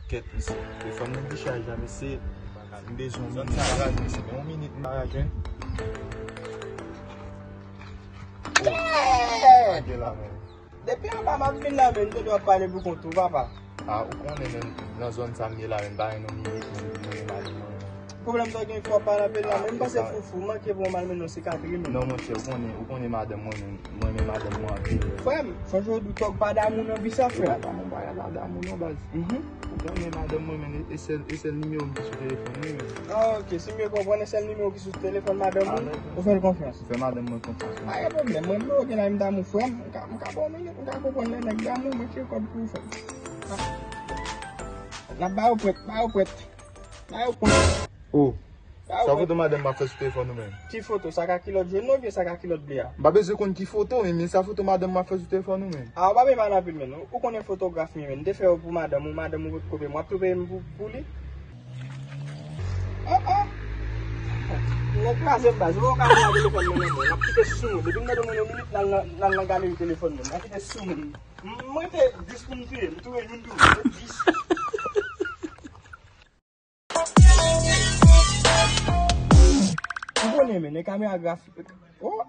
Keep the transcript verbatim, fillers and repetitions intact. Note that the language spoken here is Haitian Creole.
Kèt, mesye. Telefòn nan dechaje la, mesye. M bezwen yon minit. Zòn sa raje, mesye. Yon minit m pa raje. Oh, gade la, men. Depi anba m ap vin la, men, m te dwe ap pale pou kont ou, papa. Ah, ou konnen, men, nan zòn sa m ye la, men, m pa gen yon minit, men, m renmen madanm mwen. Pwoblèm sa gen fò pa nan peyi la, men m panse sa Foufou manke pou m al mennen yon sikatri, men. Non, monchè, ou konnen, ou konnen madanm mwen, men mwen renmen madanm mwen anpil. Frè m, fò jodi tòg pa damou nan vi sa, frè m. Papa, mwen pa gen damou non, baz. Mhm. Ou konnen madanm mwen, men e sèl, e sèl nimewo m ki sou telefòn mwen, men. Ah, ok, si m byen konprann, e sèl nimewo ki sou telefòn madanm ou, ou fè l konfyans. Fè madanm mwen konfyans, wi. Pa gen pwoblèm, mwen nimewo gen la, m damou frè m, m ka, m ka ba w minit, m ka konprann lè nèg damou, mwen tire kòb pou ou, frè m. N ap ba yo pwèt, ba yo pwèt. Ba yo pwèt. Oh. Sa foto madanm m ap fè sou telefòn ou menm? Ki foto? Sa ka kilòt jòn oubyen sa ka kilòt ble a? M pa bezwen konn ki foto, men, men sa foto madanm m ap fè sou telefòn ou menm? A, ou pa bezwen pale anpil, men. Ou, ou konnen fotograf m ye, men. M te fè yo pou madanm ou, madanm ou potko peye m. W ap tou peye m pou, pou li? Oh, oh! Nèg kraze m, baz. Ou pa ka pran telefòn nan nan men. N ap kite sou mwen. Depi m tande mwen yon minit, n al nan, n al nan galeri telefòn mwen. N ap kite sou mwen. M, mwen te dis pou m touye. M touye youn tou. Mwen te dis. Ou konnen, men, e kamera grafik. Oh!